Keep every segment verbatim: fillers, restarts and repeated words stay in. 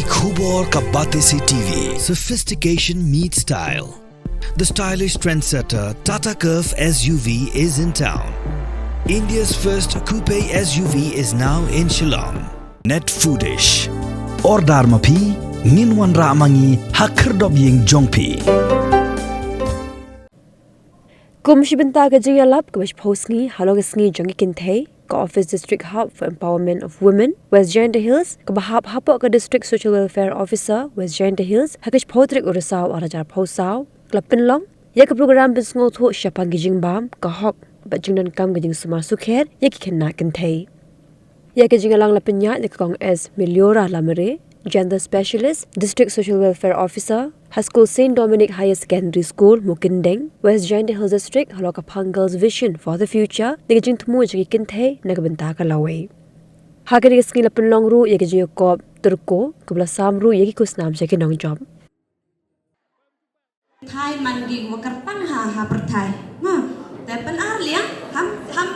Khubor ka Batesi T V. Sophistication meets style. The stylish trendsetter Tata Curvv S U V is in town. India's first coupe S U V is now in Shillong. Net Foodish. Order ma phi, ngin wanrah ma ngi ha khyrdop ïing jong phi. Kum shi bynta ka jingïalap kaba shiphew sngi halor ka sngi jong ki kynthei, ka Office District Hub for Empowerment of Women West Jaintia Hills, kaba hap hapoh ka District Social Welfare Officer West Jaintia Hills, ha ka shiphew tarik u Risaw ar hajar phew saw, ka la pynlong ïa ka program pynsngewthuh shaphang ki jingbam, ka hok bad jingdonkam ka jingsumar sukher ïa ki khynnah kynthei. Ïa ka jingïalang la pynïaid da ka Kong S Miliora Lamare, Gender Specialist, District Social Welfare Officer ha skul Saint Dominic Higher Secondary School, Mukindeng, West Jaintia Hills District, halor ka Pang Girls Vision for the Future, da ka jingthmu jong ki kynthei na ka bynta ka lawei. Ha kane ka sngi la pynlong ruh ïa ka jingïakop tyrko kaba la sam ruh ïa ki khusnam sha ki nongjop. Thai man ki wa kyrpang ha, ha pyrthai. Ma, te pyn ar liang, ham, ham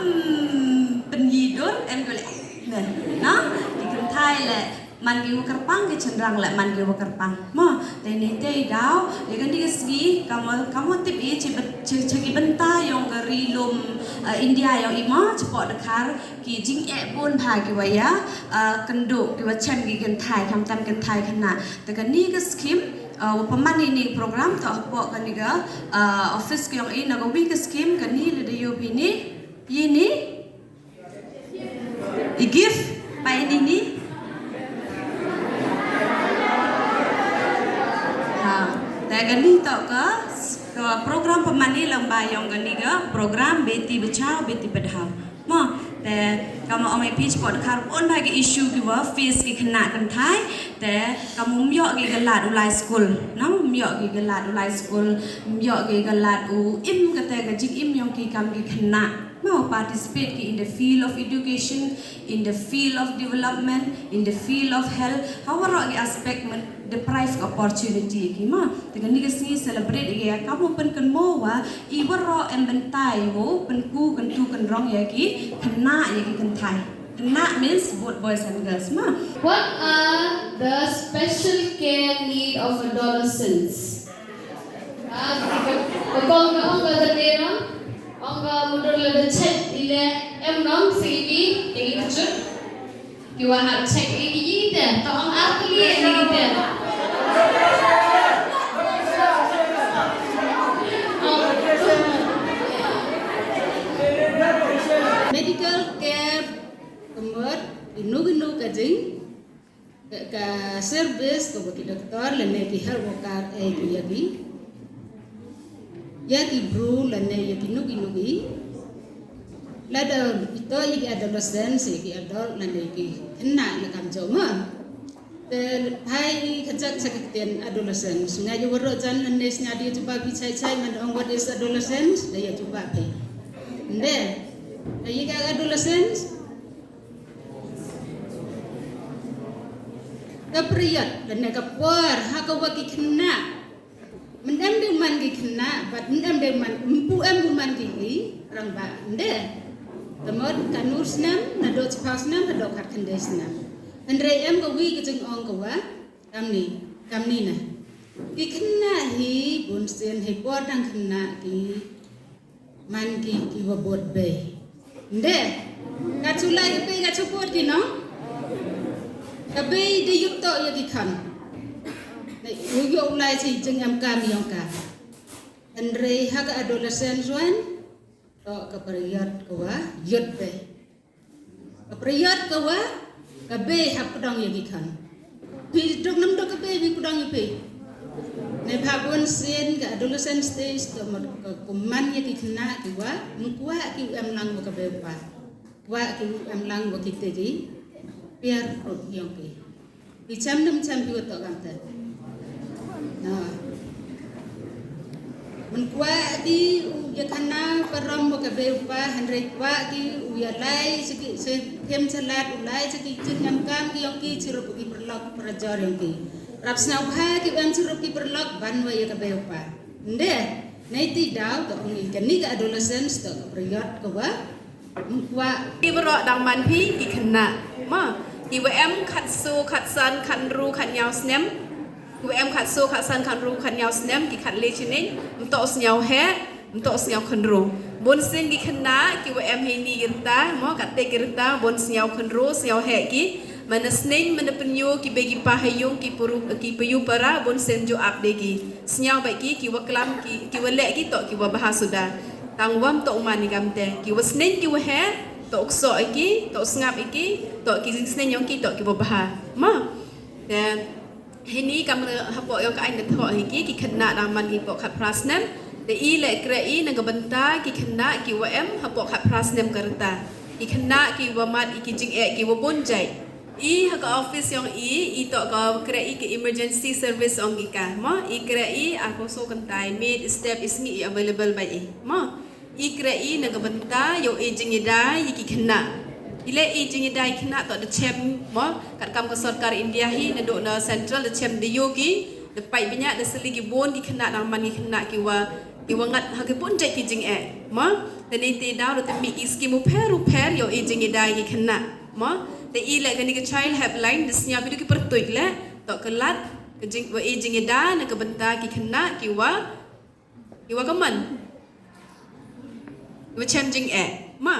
pynlidor, em ko le, ne, na? Ki kynthai le, man ki wa kyrpang, ki chynrang le, man ki wa kyrpang. Ma, te ni te daw, ïa kane ka sngi, ka mo, ka mo tip i, chi, chi, chi ki bynta, yong ka ri lum, eh, India, yong i ma, chi pok Dkhar, ki jingeh bun bha ki wa ïa, eh, kynduh, ki wa chem ki kynthai, khamtam kynthai khynnah. Te kane ka scheme, uh, wa pynman ïa ine i program toh hapoh kane ka, uh, office ka yong i na ka wi ka scheme kane lada ïoh phi ine, ïa ine i gift, pa ine ine. Ha, te kane toh ka, ka program pynman ïa lyngba yong kane ka program Beti Bachao, Beti Padhao. Mo, te, ka mo ong i phi chi pok Dkhar bun bha ki issue ki wa face ki khynnah kynthai, te, ka mo ym ïoh ki ka lad u lai school, no, ym ïoh ki ka lad u lai school, ym ïoh ki ka lad u im kata ka jingim yong ki kam ki khynnah. Mo, participate ki in the field of education, in the field of development, in the field of health, ha waroh ki aspect men deprive ka opportunity ki ma. Te kane ka sngi celebrate ïa ka mo pynkynmaw wa i waroh em bynta i wa pynku kyntu kynrong ïa ki khynnah ïa ki kynthai. Khynnah means both boys and girls ma. What are the special care need of adolescents? Ah, ka, ka kong ka ong ka da dera, ong ka mudur la da chet ile em nong si ki, ki kchut. Ki wa hap check ïa ki ite, to ong ar tylli ïa ki ite. Medical care ka mut ino ino ka jing, ka, ka service ka wa ki doktor lane ki health worker ai ki ïa ki. Ïa ki bru lane ïa ki nuki nuki. Lada ito ïa ki adolescent ïa ki adult lane ïa ki khynnah na kam jong nga. Te hai ka jak sa ki ktien adolescent. Nga ju waroh jan lane sngadi ju ba pi chai chai man ong what is adolescent da ïa ju ba pi. Nde. Ïa ki adolescent. Ka period lane ka por ha ka wa ki khynnah. Myndem dei man ki khynnah, bad myndem dei man, mpu em u man ki ki, rangbah, nde. Te mut, ka nur snem, naduh chiphaw snem, naduh khat khyndai snem. Hynrei em ka wi ka jingong ka wa, kamni, kamni na. Ki khynnah hi, bun sien hi por dang khynnah ki, man ki, ki wa bud bei. Nde, ka chu lai ka bei ka chu bud ki no? Ka bei dei yut to ïa ki khan. Ne, u ïoh u lai chi jingem kam yong ka. Hynrei ha ka adolescent wan, to ka period ka wa yut bei. Ka period ka wa, ka bei hap kdong ïa ki khan. Phi duk nam duk ka bei phi kdong ïa phi. Ne pha bun sien ka adolescent stage to mut ka kuman ïa ki khynnah ki wa, mkwah ki u em lang wa ka bei pa. Kwah ki u em lang wa ki te ki, piar rut yong ki. Phi cham nam cham phi wa to kam te. Na. Mkwah ki u ïa khana parom wa ka bei pa, hynrei kwah ki u ïa lai, chi ki, chi kem chalat u lai, chi ki, chi kem kam ki yong ki, chi rup ki perlok, perajor yong ki. Rap sna u ha ki em chi rup ki perlok, ban wa ïa ka bei pa. Nde, nei ti daw, to ong in kani ka adolescence, to ka period ka wa, mkwah. Ki baroh dang man phi, ki khynnah. Ma, Ki wa em khatso, khatsan, khatnru, khatnyaw snem. Ki wa em khatso, khatsan, khatnru, khatnyaw snem, ki khatle snem, mtoh snyaw heh, mtoh snyaw khynru. Bun sien ki khynnah, ki wa em heini ki rta, mo, katte ki rta, bun snyaw khynru, snyaw heh ki. Mana snem, mana pynyu, ki bei ki pa ha yung, ki puru, ki payu para, bun sien ju ap de ki. Snyaw bad ki, ki wa klam, ki, ki wa leh ki toh, ki wa bha suda. Tang wa mtoh u man i kamte. Ki wa snem, ki wa heh, toh u ksoh i ki, toh u sngap i ki, toh ki jingsnem yong ki, toh ki wa bha. Ma. Te, heini kam hapoh yong ka ain da thoh hi ki, ki khynnah dang man ki poh khatphra snem. Te i leh kre i na ka bynta ki khynnah ki wa em hapoh khatphra snem ka rta. Ki khynnah ki wa mad i ki jingeh ki wa bun jait. I ha ka office yong i, i toh ka kre i ka emergency service ong i ka. Ma, i kre i, arphew so kyntai, miet, i step, i sngi i available bad i. Ma. I kre i na ka bynta yow i jingïada i ki khynnah. I leh i jingïada i khynnah toh da chem, mo, katkam ka sorkar India hi, naduh na central da chem da yoh ki, da pait bniah da sylli ki bun ki khynnah dang man ki khynnah ki wa, ki wa ngat ha ki bun jait ki jingeh, mo. Te ni te daw da te mih ki skim u pher u pher yow i jingïada i ki khynnah, mo. Te i leh kani ka child helpline da snyaw ki du ki pyrtuit leh, toh ka lad, ka jing, wa i jingïada na ka bynta ki khynnah ki wa, ki wa ka man. Ki wa chem jingeh. Ma.